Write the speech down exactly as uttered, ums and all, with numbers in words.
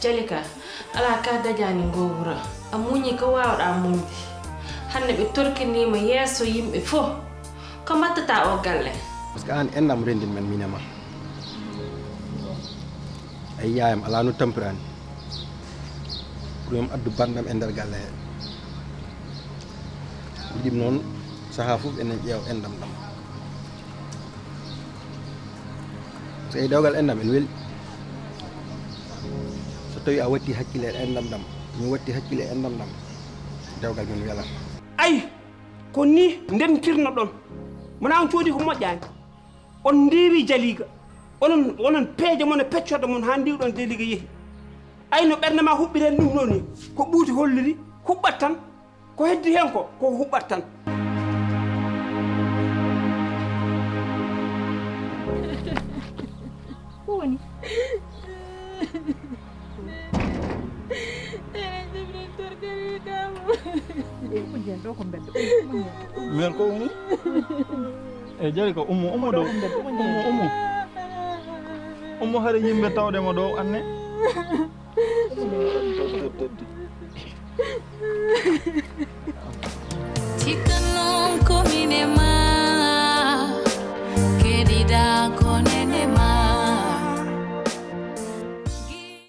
Jalika, alaa ka dañaani ngoo wuro. A muñii ko waawɗaa muñde. Hannde ɓe torkiniima yeeso yimɓe fof. Ko mbaɗtataa oo galle? Parce que aan enɗam renndin men miin e maa. A yii yaayam alaa no tampiraani. Pour yo mi addu banndam e nder galle hee. Ɗum noon, sahaa fof enen ƴeewa enɗam ɗam. So e dewgal enɗam ene weli. So tawi a watti hakkille e enɗam ɗam, mi watti hakkille e enɗam ɗam, dewgal men welan. Ay, ko ni ndemtirnoɗon. Mona on coodi ko moƴƴaani. On ndiwi Jaliga. Onon, onon peeje mon e peccorde mon haa ndiwɗon Jaliga yehi. Ay no ɓernde ma huɓɓireen ɗum ɗo ni. Ko ɓuuti holliri, huɓɓat tan. Ko heddi heen ko, ko huɓɓat tan. Ko woni? Enen jibrin torkari kamo. Ɗo ko mbeddo. Mère, ko woni? E jari ko ummo, ummo ɗo. Ummo, ummo. Ummo, hare yimɓe tawde mo ɗo, anne. Tikkan noon ko min e ma, keɗiɗaa ko